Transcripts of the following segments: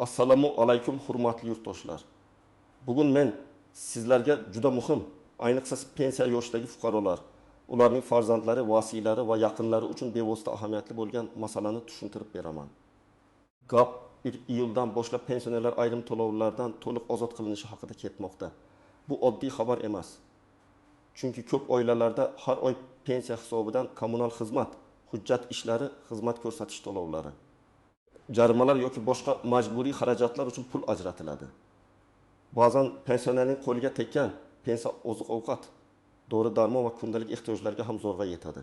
Assalomu alaykum, hurmatli yurtdoshlar. Bugun men sizlarga juda muhim, ayniqsa pensiya yoshidagi fuqarolar, ularning farzandlari, vasiylari va yaqinlari uchun bevosita ahamiyatli bo'lgan masalani tushuntirib beraman. Gap 1 iyuldan boshlab pensionerlar ayrim to'lovlardan to'liq ozod qilinishi haqida ketmoqda. Bu oddiy xabar emas. Chunki ko'p oilalarda har oy pensiya hisobidan kommunal xizmat, hujjat ishlari, xizmat ko'rsatish to'lovlari, jarimalar yoki boshqa majburiy xarajatlar uchun pul ajratiladi. Ba'zan pensionerning qo'liga tekkan pensiya oziq-ovqat, dori-darmon va kundalik ehtiyojlarga ham zo'rg'a yetadi.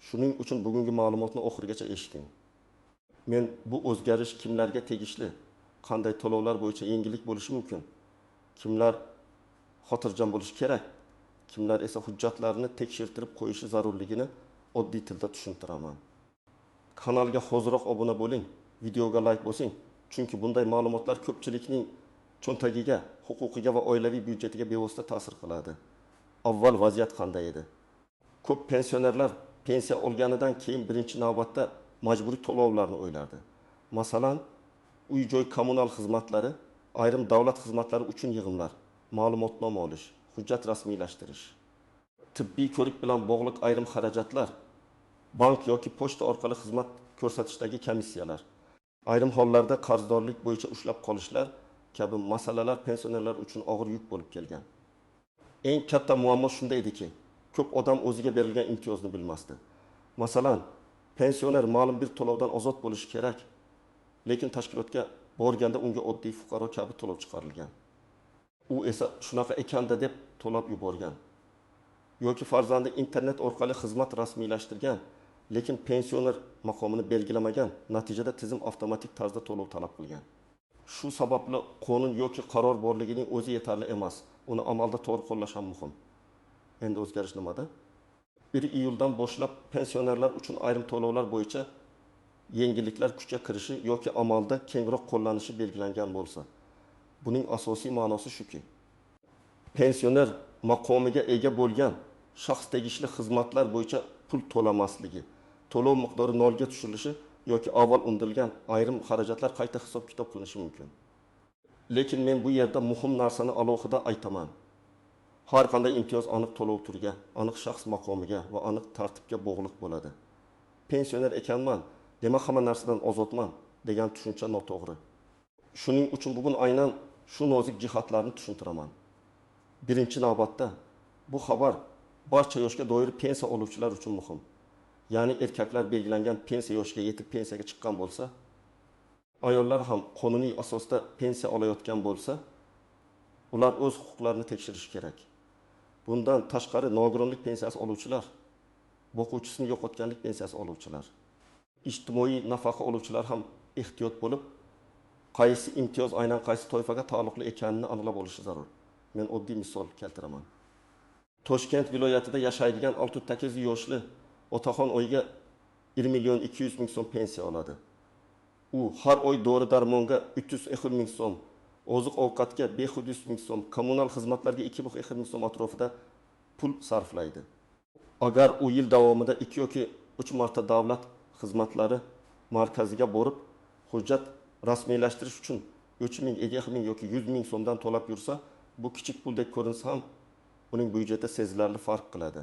Shuning uchun bugungi ma'lumotni oxirigacha eshiting. Men bu o'zgarish kimlarga tegishli, qanday to'lovlar bo'yicha yengillik bo'lishi mumkin, kimlar xotirjam bo'lishi kerak, kimlar esa hujjatlarni tekshirtirib qo'yishi zarurligini oddiy tilda tushuntiraman. Kanalga hoziroq obuna bo'ling, videoga like bosing, chunki bunday ma'lumotlar ko'pchilikning cho'ntagiga, huquqiga va oilaviy byudjetiga bevosita ta'sir qiladi. Avval vaziyat qanday edi? Ko'p pensionerlar pensiya olganidan keyin birinchi navbatda majburiy to'lovlarni o'ylardi. Masalan, uy-joy kommunal xizmatlari, ayrim davlat xizmatlari uchun yig'imlar, ma'lumotnoma olish, hujjat rasmiylashtirish, tibbiy ko'rik bilan bog'liq ayrim xarajatlar, bank yoki pochta orqali xizmat ko'rsatishdagi komissiyalar, ayrim hollarda qarzdorlik bo'yicha ushlab qolishlar kabi masalalar pensionerlar uchun og'ir yuk bo'lib kelgan. Eng katta muammo shunda ediki, ko'p odam o'ziga berilgan imtiyozni bilmasdi. Masalan, pensioner ma'lum bir to'lovdan ozod bo'lishi kerak, lekin tashkilotga borganda unga oddiy fuqaro kabi to'lov chiqarilgan. U esa shunaqa ekanda deb to'lab yuborgan. Yoki farzandi internet orqali xizmat rasmiylashtirgan, lekin pensioner maqomini belgilamagan, natijada tizim avtomatik tarzda to'lov talab qilgan. Shu sababli qonun yoki qaror borligining o'zi yetarli emas, uni amalda to'g'ri qo'llash ham muhim. Endi o'zgarish nimada? 1 iyuldan boshlab pensionerlar uchun ayrim to'lovlar bo'yicha yengilliklar kuchga kirishi yoki amalda kengroq qo'llanishi belgilangan bo'lsa, buning asosiy ma'nosi shuki, pensioner maqomiga ega bo'lgan shaxs tegishli xizmatlar bo'yicha pul to'lamasligi, to'lov miqdori nolga tushirilishi yoki avval undirilgan ayrim xarajatlar qayta hisob-kitob qilinishi mumkin. Lekin men bu yerda muhim narsani alohida aytaman. Har qanday imtiyoz aniq to'lov turiga, aniq shaxs maqomiga va aniq tartibga bog'liq bo'ladi. Pensioner ekanman, demak hamma narsadan ozodman degan tushuncha noto'g'ri. Shuning uchun bugun aynan shu nozik jihatlarni tushuntiraman. Birinchi navbatda bu xabar barcha yoshga doir pensiya oluvchilar uchun muhim. Ya'ni erkaklar belgilangan pensiya yoshiga yetib pensiyaga chiqqan bo'lsa, ayollar ham qonuniy asosda pensiya olayotgan bo'lsa, ular o'z huquqlarini tekshirishi kerak. Bundan tashqari nogironlik pensiyasi oluvchilar, boquvchisini yo'qotganlik pensiyasi oluvchilar, ijtimoiy nafaqa oluvchilar ham ehtiyot bo'lib, qaysi imtiyoz aynan qaysi toifaga taalluqli ekanini aniqlab olishi zarur. Men oddiy misol keltiraman. Toshkent viloyatida yashaydigan 68 yoshli otaxon oyiga 1 200 000 so'm pensiya oladi. U har oy dori-darmonga 350 ming so'm, oziq-ovqatga 500 ming so'm, kommunal xizmatlarga 2,5 ming so'm atrofida pul sarflaydi. Agar u yil davomida 2 yoki 3 marta davlat xizmatlari markaziga borib, hujjat rasmiylashtirish uchun 3 ming, 2 ming yoki 100 ming so'mdan to'lab yursa, bu kichik puldek ko'rinsa ham uning byudjetda sezilarli farq qiladi.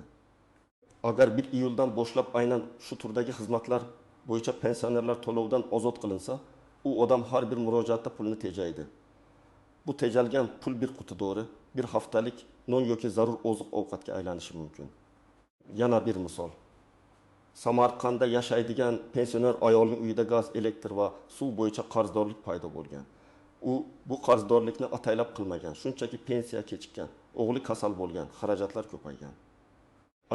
Agar 1 iyuldan boshlab aynan shu turdagi xizmatlar bo'yicha pensionerlar to'lovdan ozod qilinsa, u odam har bir murojaatda pulni tejaydi. Bu tejalgan pul bir quti dori, bir haftalik non yoki zarur oziq-ovqatga aylanishi mumkin. Yana bir misol. Samarqandda yashaydigan pensioner ayolning uyida gaz, elektr va suv bo'yicha qarzdorlik paydo bo'lgan. U bu qarzdorlikni ataylab qilmagan, shunchaki pensiya kechikkan, o'g'li kasal bo'lgan, xarajatlar ko'paygan.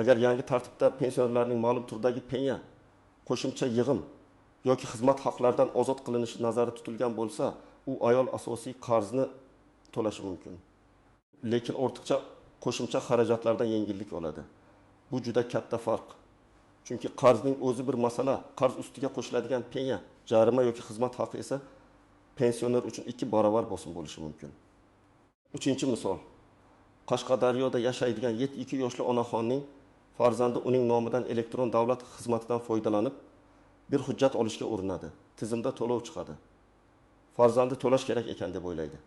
Agar yangi tartibda pensionerlarning ma'lum turdagi penya, qo'shimcha yig'im yoki xizmat haqlaridan ozod qilinishi nazarda tutilgan bo'lsa, u ayol asosiy qarzni to'lashi mumkin. Lekin ortiqcha qo'shimcha xarajatlardan yengillik oladi. Bu juda katta farq. Chunki qarzning o'zi bir masala, qarz ustiga qo'shiladigan penya, jarima yoki xizmat haqi esa pensioner uchun 2 barobar bosim bo'lishi mumkin. Uchinchi misol. Qashqadaryoda yashaydigan 72 yoshli onaxonning farzandi uning nomidan elektron davlat xizmatidan foydalanib, bir hujjat olishga urinadi. Tizimda to'lov chiqadi. Farzandi to'lash kerak ekan deb o'ylaydi.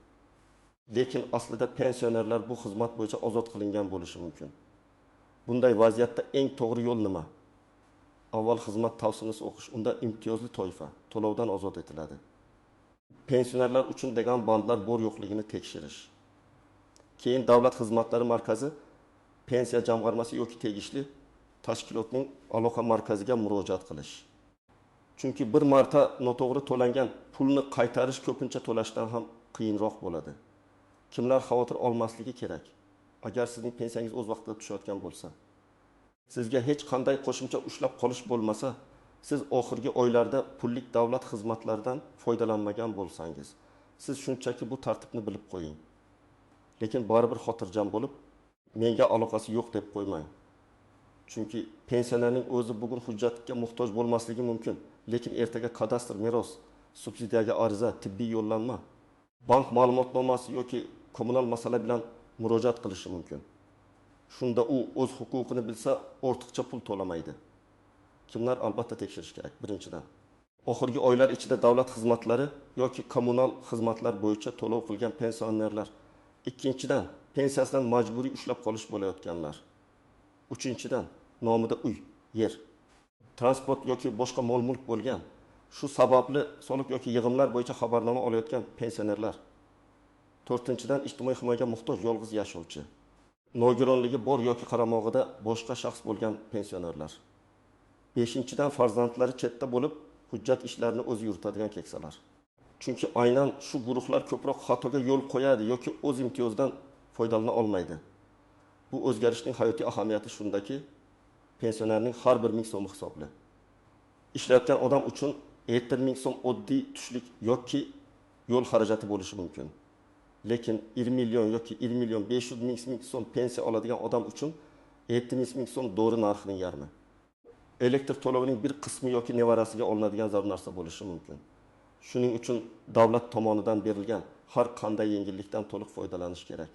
Lekin aslida pensionerlar bu xizmat bo'yicha ozod qilingan bo'lishi mumkin. Bunday vaziyatda eng to'g'ri yo'l nima? Avval xizmat tavsifini o'qish, unda imtiyozli toifa to'lovdan ozod etiladi. Pensionerlar uchun degan bandlar bor yo'qligini tekshirish. Keyin davlat xizmatlari markazi, pensiya jamg'armasi yoki tegishli tashkilotning aloqa markaziga murojaat qilish. Chunki bir marta noto'g'ri to'langan pulni qaytarish ko'pincha to'lashdan ham qiyinroq bo'ladi. Kimlar xavotir olmasligi kerak? Agar sizning pensiyangiz o'z vaqtida tushayotgan bo'lsa, sizga hech qanday qo'shimcha ushlab qolish bo'lmasa, siz oxirgi oylarda pullik davlat xizmatlaridan foydalanmagan bo'lsangiz, siz shunchaki bu tartibni bilib qo'ying. Lekin baribir xotirjam bo'lib, menga aloqasi yo'q deb qo'ymang. Chunki pensionerning o'zi bugun hujjatga muhtoj bo'lmasligi mumkin, lekin ertaga kadastr, meros, subsidiyaga ariza, tibbiy yo'llanma, bank ma'lumotnomasi yoki kommunal masala bilan murojaat qilishi mumkin. Shunda u o'z huquqini bilsa, ortiqcha pul to'lamaydi. Kimlar albatta tekshirish kerak? Birinchidan, oxirgi oylar ichida davlat xizmatlari yoki kommunal xizmatlar bo'yicha to'lov qilgan pensionerlar. Ikkinchidan, pensiyasidan majburiy ushlab qolish bo'layotganlar. Uchinchidan, nomida uy, yer, transport yoki boshqa mol-mulk bo'lgan, shu sababli soliq yoki yig'imlar bo'yicha xabarnoma olayotgan pensionerlar. To'rtinchidan, ijtimoiy himoyaga muhtoj yolg'iz yashovchi, nogironligi bor yoki qaramog'ida boshqa shaxs bo'lgan pensionerlar. Beshinchidan, farzandlari chetda bo'lib, hujjat ishlarini o'zi yuritadigan keksalar. Chunki aynan shu guruhlar ko'proq xatoga yo'l qo'yadi yoki o'z imtiyozidan foydalana olmaydi. Bu o'zgarishning hayotiy ahamiyati shundaki, pensionerning har bir 1000 so'mi hisobli. Ishlayotgan odam uchun 7000 so'm oddiy tushlik yoki yo'l xarajati bo'lishi mumkin. Lekin 1 million yoki 1 million 500 ming so'm pensiya oladigan odam uchun 70 ming so'm dori narxining yarmi. Elektr to'lovining bir qismi yoki nevarasiga olinadigan zarur narsa bo'lishi mumkin. Shuning uchun davlat tomonidan berilgan har qanday yengillikdan to'liq foydalanish kerak.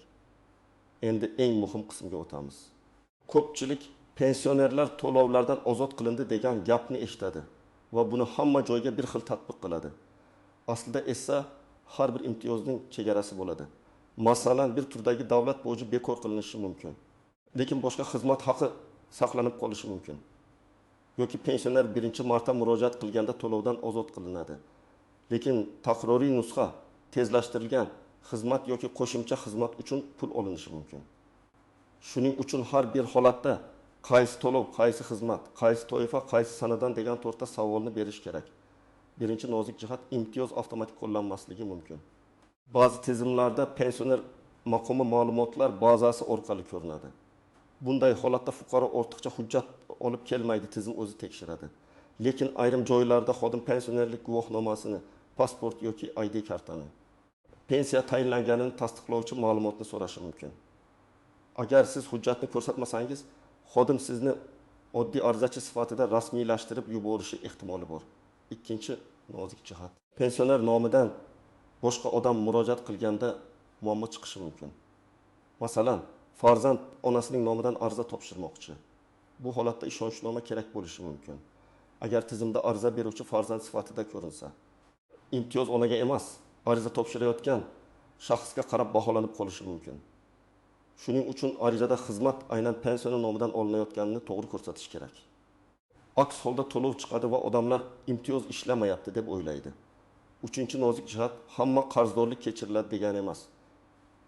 Endi eng muhim qismga o'tamiz. Ko'pchilik pensionerlar to'lovlardan ozod qilindi degan gapni eshitadi va buni hamma joyga bir xil tatbiq qiladi. Aslida esa har bir imtiyozning chegarasi bo'ladi. Masalan, bir turdagi davlat boji bekor qilinishi mumkin, lekin boshqa xizmat haqi saqlanib qolishi mumkin. Yoki pensioner birinchi marta murojaat qilganda to'lovdan ozod qilinadi. Lekin takroriy nusxa, tezlashtirilgan xizmat yoki qo'shimcha xizmat uchun pul olinishi mumkin. Shuning uchun har bir holatda qaysi to'lov, qaysi xizmat, qaysi toifa, qaysi sanadan degan to'rtta savolni berish kerak. Birinchi nozik jihat, imtiyoz avtomatik qo'llanmasligi mumkin. Ba'zi tizimlarda pensioner maqomi ma'lumotlar bazasi orqali ko'rinadi. Bunday holatda fuqaro ortiqcha hujjat olib kelmaydi, tizim o'zi tekshiradi. Lekin ayrim joylarda xodim pensionerlik guvohnomasini, pasport yoki ID kartani, pensiya tayinlanganini tasdiqlovchi ma'lumotni so'rashi mumkin. Agar siz hujjatni ko'rsatmasangiz, xodim sizni oddiy arizachi sifatida rasmiylashtirib yuborishi ehtimoli bor. Ikkinchi nozik jihat, pensioner nomidan boshqa odam murojaat qilganda muammo chiqishi mumkin. Masalan, farzand onasining nomidan ariza topshirmoqchi. Bu holatda ishonchnoma kerak bo'lishi mumkin. Agar tizimda ariza beruvchi farzand sifatida ko'rinsa, imtiyoz onaga emas, ariza topshirayotgan shaxsga qarab baholanib qolishi mumkin. Shuning uchun arizada xizmat aynan pensioner nomidan olinayotganini to'g'ri ko'rsatish kerak. Aks holda to'lov chiqadi va odamlar imtiyoz ishlamayapti deb o'ylaydi. Uchinchi nozik jihat, hamma qarzdorlik kechiriladi degani emas.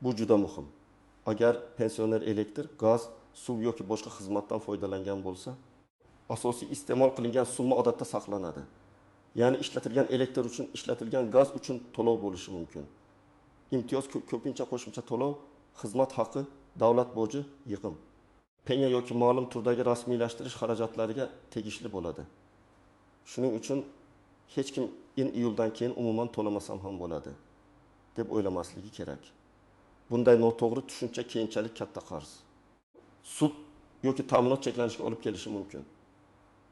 Bu juda muhim. Agar pensioner elektr, gaz, suv yoki boshqa xizmatdan foydalangan bo'lsa, asosiy iste'mol qilingan summa odatda saqlanadi. Ya'ni ishlatilgan elektr uchun, ishlatilgan gaz uchun to'lov bo'lishi mumkin. Imtiyoz ko'pincha qo'shimcha to'lov, xizmat haqi, davlat boji, yig'im, penya yoki ma'lum turdagi rasmiylashtirish xarajatlariga tegishli bo'ladi. Shuning uchun hech kim iyuldan keyin umuman to'lamasam ham bo'ladi deb o'ylamasligi kerak. Bunday noto'g'ri tushuncha keyinchalik katta qarz, sud yoki ta'minot cheklanishiga olib kelishi mumkin.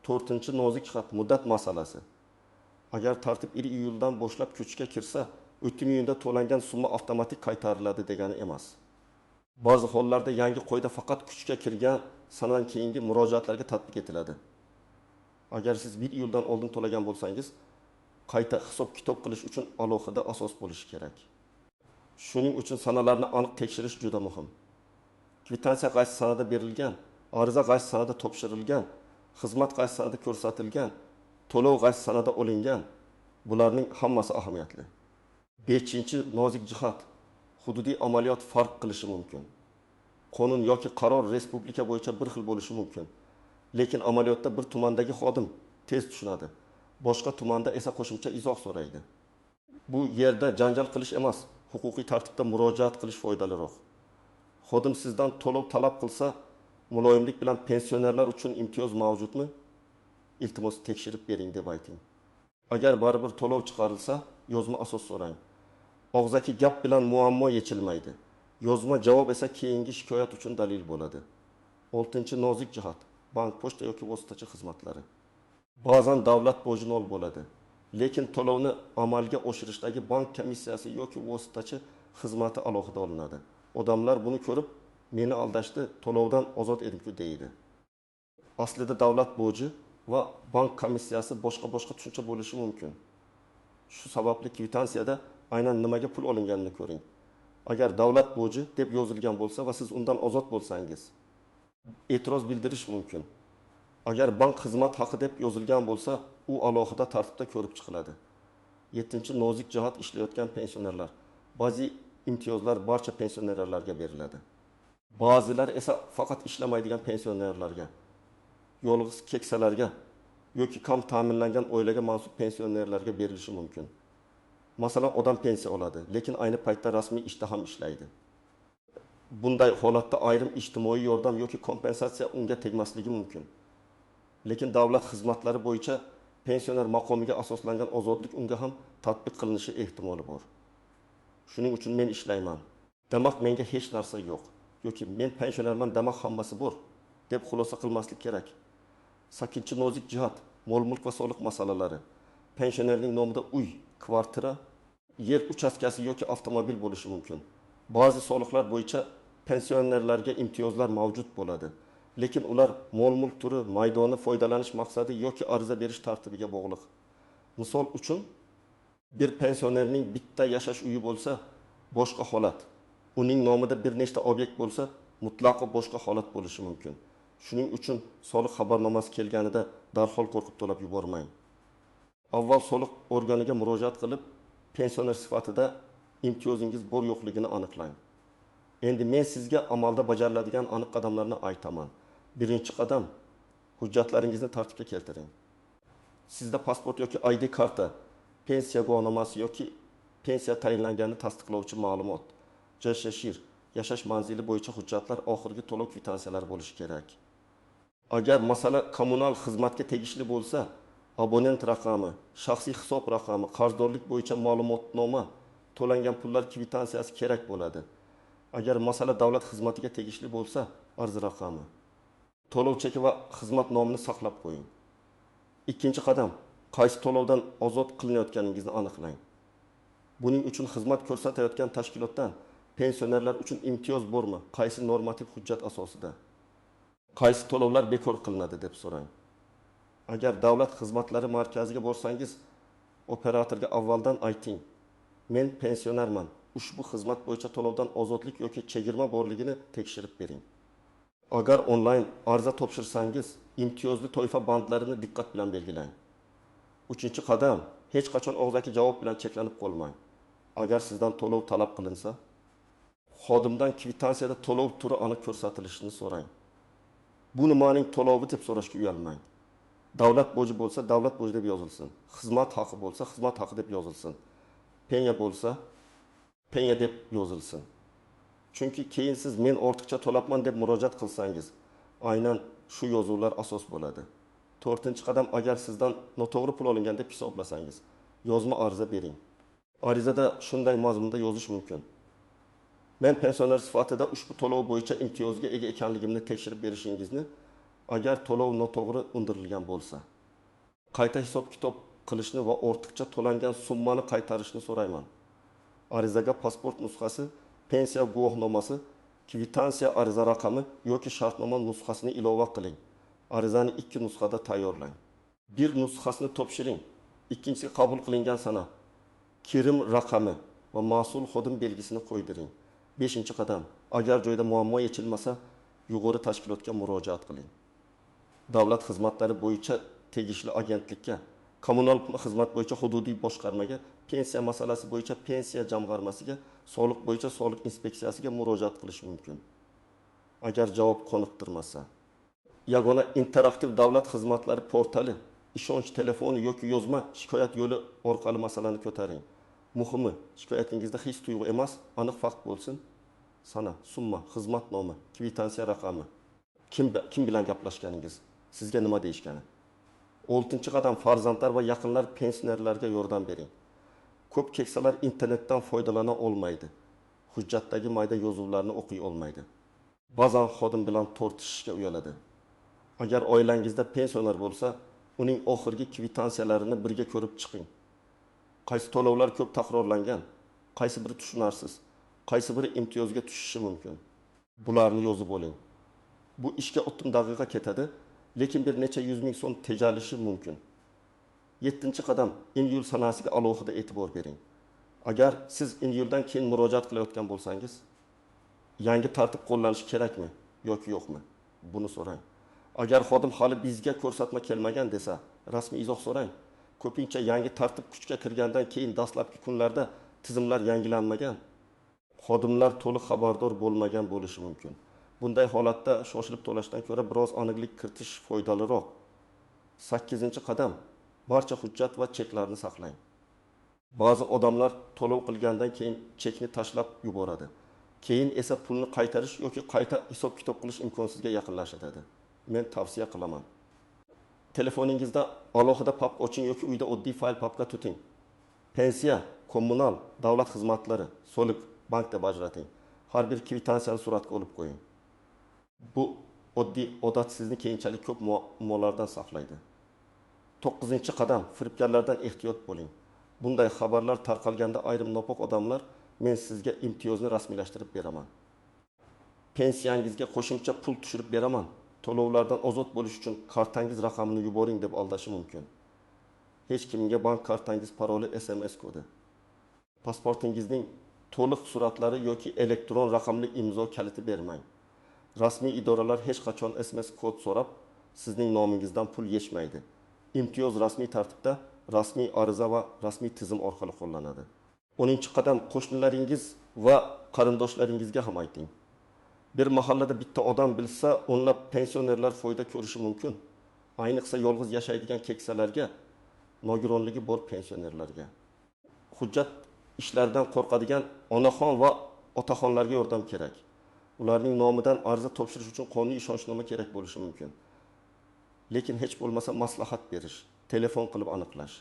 To'rtinchi nozik jihat, muddat masalasi. Agar tartib 1 iyuldan boshlab kuchga kirsa, 3 iyunda to'langan summa avtomatik qaytariladi degani emas. Ba'zi hollarda yangi qoida faqat kuchga kirgan sanadan keyingi murojaatlarga tatbiq etiladi. Agar siz 1 iyuldan oldin to'lagan bo'lsangiz, qayta hisob-kitob qilish uchun alohida asos bo'lishi kerak. Shuning uchun sanalarni aniq tekshirish juda muhim. Kvitansiya qaysi sanada berilgan, ariza qaysi sanada topshirilgan, xizmat qaysi sanada ko'rsatilgan, to'lov qaysi sanada olingan, bularning hammasi ahamiyatli. Beshinchi nozik jihat, hududiy amaliyot farq qilishi mumkin. Qonun yoki qaror respublika bo'yicha bir xil bo'lishi mumkin. Lekin amaliyotda bir tumandagi xodim tez tushunadi. Boshqa tumanda esa qo'shimcha izoh so'raydi. Bu yerda janjal qilish emas, huquqiy tartibda murojaat qilish foydaliroq. Xodim sizdan to'lov talab qilsa, muloyimlik bilan pensionerlar uchun imtiyoz mavjudmi? Iltimos tekshirib bering deb ayting. Agar baribir to'lov chiqarilsa, yozma asos so'rang. Og'zaki gap bilan muammo yechilmaydi. Yozma javob esa keyingi shikoyat uchun dalil bo'ladi. Oltinchi nozik jihat, bank, pochta yoki vositachi xizmatlari. Ba'zan davlat boji nol bo'ladi. Lekin to'lovni amalga oshirishdagi bank komissiyasi yoki vositachi xizmati alohida olinadi. Odamlar buni ko'rib, meni aldashdi, to'lovdan ozod edim-ku deydi. Aslida davlat boji va bank komissiyasi boshqa-boshqa tushuncha bo'lishi mumkin. Shu sababli kvitansiyada aynan nimaga pul olinganini ko'ring. Agar davlat boji deb yozilgan bo'lsa va siz undan ozod bo'lsangiz, e'tiroz bildirish mumkin. Agar bank xizmat haqi deb yozilgan bo'lsa, u alohida tartibda ko'rib chiqiladi. Yettinchi nozik jihat, ishlayotgan pensionerlar. Ba'zi imtiyozlar barcha pensionerlarga beriladi. Ba'zilar esa faqat ishlamaydigan pensionerlarga, yolg'iz keksalarga yoki kam ta'minlangan oilaga mansub pensionerlarga berilishi mumkin. Masalan, odam pensiya oladi, lekin ayni paytda rasmiy ishda ham ishlaydi. Bunday holatda ayrim ijtimoiy yordam yoki kompensatsiya unga tegmasligi mumkin. Lekin davlat xizmatlari bo'yicha pensioner maqomiga asoslangan ozodlik unga ham tatbiq qilinishi ehtimoli bor. Shuning uchun men ishlayman, demak menga hech narsa yo'q yoki men pensionerman, demak hammasi bor deb xulosa qilmaslik kerak. Sakkizinchi nozik jihat, mol-mulk va soliq masalalari. Pensionerning nomida uy, kvartira, yer uchastkasi yoki avtomobil bo'lishi mumkin. Ba'zi soliqlar bo'yicha pensionerlarga imtiyozlar mavjud bo'ladi. Lekin ular mol-mulk turi, maydoni foydalanish maqsadi yoki ariza berish tartibiga bog'liq. Misol uchun, bir pensionerning bitta yashash uyi bo'lsa, boshqa holat. Uning nomida bir nechta obyekt bo'lsa, mutlaqo boshqa holat bo'lishi mumkin. Shuning uchun soliq xabarnomasi kelganida darhol qo'rqib to'lab yubormang. Avval soliq organiga murojaat qilib, pensioner sifatida imtiyozingiz bor yo'qligini aniqlang. Endi men sizga amalda bajariladigan aniq qadamlarni aytaman. Birinchi qadam, hujjatlaringizni tartibga keltiring. Sizda pasport yoki ID karta, pensiya guvohnomasi yoki pensiya tayinlanganini tasdiqlovchi ma'lumot, JSHIR, yashash manzili bo'yicha hujjatlar, oxirgi to'lov kvitansiyalari bo'lishi kerak. Agar masala kommunal xizmatga tegishli bo'lsa, abonent raqami, shaxsiy hisob raqami, qarzdorlik bo'yicha ma'lumotnoma, to'langan pullar kvitansiyasi kerak bo'ladi. Agar masala davlat xizmatiga tegishli bo'lsa, arz raqami, to'lov cheki va xizmat nomini saqlab qo'ying. Ikkinchi qadam, qaysi to'lovdan ozod qilinayotganingizni aniqlang. Buning uchun xizmat ko'rsatayotgan tashkilotdan pensionerlar uchun imtiyoz bormi, qaysi normativ hujjat asosida, qaysi to'lovlar bekor qilinadi deb so'rang. Agar davlat xizmatlari markaziga borsangiz, operatorga avvaldan ayting: men pensionerman, ushbu xizmat bo'yicha to'lovdan ozodlik yoki chegirma borligini tekshirib bering. Agar onlayn ariza topshirsangiz, imtiyozli toifa bandlarini diqqat bilan belgilang. Uchinchi qadam, hech qachon og'zaki javob bilan cheklanib qolmang. Agar sizdan to'lov talab qilinsa, xodimdan kvitansiyada to'lov turi aniq ko'rsatilishini so'rang. Bu nimaning to'lovi deb so'rashga uyalmang. Davlat boji bo'lsa, davlat boji deb yozilsin. Xizmat haqi bo'lsa, xizmat haqi deb yozilsin. Penya bo'lsa, penya deb yozilsin. Chunki keyin siz men ortiqcha to'labman deb murojaat qilsangiz, aynan shu yozuvlar asos bo'ladi. To'rtinchi qadam, agar sizdan noto'g'ri pul olingan deb hisoblasangiz, yozma ariza bering. Arizada shunday mazmunda yozish mumkin: men pensioner sifatida ushbu to'lov bo'yicha imtiyozga ega ekanligimni tekshirib berishingizni, agar to'lov noto'g'ri undirilgan bo'lsa, qayta hisob-kitob qilishni va ortiqcha to'langan summani qaytarishni so'rayman. Arizaga pasport nusxasi, pensiya guvohnomasi, kvitansiya ariza raqami yoki shartnoma nusxasini ilova qiling. Arizani 2 nusxada tayyorlang. Bir nusxasini topshiring, Ikkinchisi qabul qilingan sana, kirim raqami va mas'ul xodim belgisini qo'ydiring. Beshinchi qadam: agar joyda muammo yechilmasa, yuqori tashkilotga murojaat qiling. Davlat xizmatlari bo'yicha tegishli agentlikka, kommunal xizmat bo'yicha hududiy boshqarmaga, pensiya masalasi bo'yicha pensiya jamg'armasiga, soliq bo'yicha soliq inspeksiyasiga murojaat qilish mumkin. Agar javob qoniqtirmasa, yagona interaktiv davlat xizmatlari portali, ishonch telefoni yoki yozma shikoyat yo'li orqali masalani ko'taring. Muhimi, shikoyatingizda his tuyg'u emas, aniq fakt bo'lsin. Sana, summa, xizmat nomi, kvitansiya raqami, kim bilan gaplashganingiz, sizga nima deyishgani. Oltinchi qadam: farzandlar va yaqinlar pensionerlarga yordam bering. Ko'p keksalar internetdan foydalana olmaydi. Hujjatdagi mayda yozuvlarni o'qiy olmaydi. Ba'zan xodim bilan tortishishga uyaladi. Agar oilangizda pensioner bo'lsa, uning oxirgi kvitansiyalarini birga ko'rib chiqing. Qaysi to'lovlar ko'p takrorlangan, qaysi biri tushunarsiz, qaysi biri imtiyozga tushishi mumkin. Bularni yozib oling. Bu ishga 30 daqiqa ketadi, lekin bir necha yuz ming so'm tejalishi mumkin. Yettinchi qadam: iyul sanasiga alohida e'tibor bering. Agar siz iyuldan keyin murojaat qilayotgan bo'lsangiz, yangi tartib qo'llanishi kerakmi yoki yo'qmi? Buni so'rang. Agar xodim hali bizga ko'rsatma kelmagan desa, rasmiy izoh so'rang. Ko'pincha yangi tartib kuchga kirgandan keyin dastlabki kunlarda tizimlar yangilanmagan, xodimlar to'liq xabardor bo'lmagan bo'lishi mumkin. Bunday holatda shoshilib to'lashdan ko'ra biroz aniqlik kiritish foydaliroq. Sakkizinchi qadam: barcha hujjat va cheklarni saqlang. Ba'zi odamlar to'lov qilgandan keyin chekni tashlab yuboradi. Keyin esa pulni qaytarish yoki qayta hisob-kitob qilish imkonsizga yaqinlashadi. Men tavsiya qilaman. Telefoningizda alohida papka oching yoki uyda oddiy fayl papka tuting. Pensiya, kommunal, davlat xizmatlari, soliq, bank deb ajrating. Har bir kvitansiyani suratga olib qo'ying. Bu oddiy odat sizni keyinchalik ko'p muammolardan saqlaydi. To'qqizinchi qadam: firibgarlardan ehtiyot bo'ling. Bunday xabarlar tarqalganda ayrim nopok odamlar men sizga imtiyozni rasmiylashtirib beraman, pensiyangizga qo'shimcha pul tushirib beraman, to'lovlardan ozod bo'lish uchun kartangiz raqamini yuboring deb aldashi mumkin. Hech kimga bank kartangiz paroli, SMS kodi, pasportingizning to'liq suratlari yoki elektron raqamli imzo kaliti bermang. Rasmiy idoralar hech qachon SMS kod so'rab, sizning nomingizdan pul yechmaydi. Imtiyoz rasmiy tartibda, rasmiy ariza va rasmiy tizim orqali qo'llanadi. 10 qadam: qo'shnilaringiz va qarindoshlaringizga ham ayting. Bir mahallada bitta odam bilsa, o'nlab pensionerlar foyda ko'rishi mumkin. Ayniqsa yolg'iz yashaydigan keksalarga, nogironligi bor pensionerlarga. Hujjat ishlaridan qo'rqadigan onaxon va otaxonlarga yordam kerak. Ularning nomidan ariza topshirish uchun qonuniy ishonchnoma kerak bo'lishi mumkin. Lekin hech bo'lmasa maslahat berish, telefon qilib aniqlash,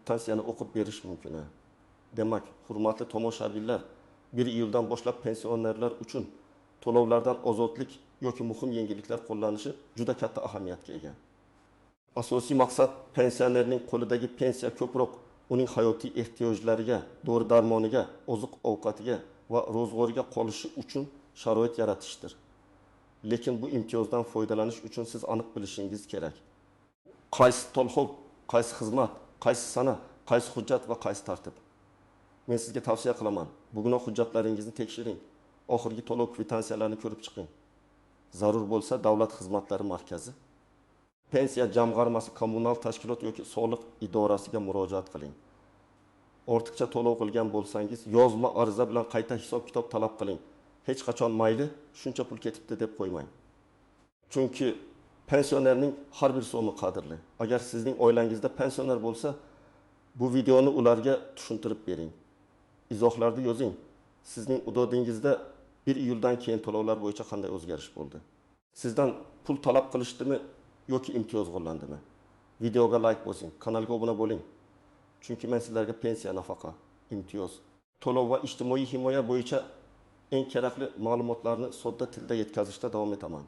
tavsiyani o'qib berish mumkin. Demak, hurmatli tomoshabinlar, 1 iyuldan boshlab pensionerlar uchun to'lovlardan ozodlik yoki muhim yengilliklar qo'llanishi juda katta ahamiyatga ega. Asosiy maqsad pensionerning qo'lidagi pensiya ko'proq uning hayotiy ehtiyojlariga, dori-darmoniga, oziq-ovqatiga va ro'zg'origa qolishi uchun sharoit yaratishdir. Lekin bu imtiyozdan foydalanish uchun siz aniq bilishingiz kerak. Qaysi to'lov, qaysi xizmat, qaysi sana, qaysi hujjat va qaysi tartib. Men sizga tavsiya qilaman. Bugunoq hujjatlaringizni tekshiring. Oxirgi to'lov kvitansiyalarini ko'rib chiqing. Zarur bo'lsa davlat xizmatlari markazi, pensiya jamg'armasi, kommunal tashkilot yoki soliq idorasiga murojaat qiling. Ortiqcha to'lov qilgan bo'lsangiz, yozma ariza bilan qayta hisob-kitob talab qiling. Hech qachon mayli, shuncha pul ketibdi deb qo'ymang. Chunki pensionerning har bir so'mi qadrli. Agar sizning oilangizda pensioner bo'lsa, bu videoni ularga tushuntirib bering. Izohlarda yozing. Sizning hududingizda 1 iyuldan keyin to'lovlar bo'yicha qanday o'zgarish bo'ldi? Sizdan pul talab qilishdimi yoki imtiyoz qo'llandimi? Videoga like bosing, kanalga obuna bo'ling. Chunki men sizlarga pensiya, nafaqa, imtiyoz, to'lov va ijtimoiy himoya bo'yicha eng kerakli ma'lumotlarni sodda tilda yetkazishda davom etaman.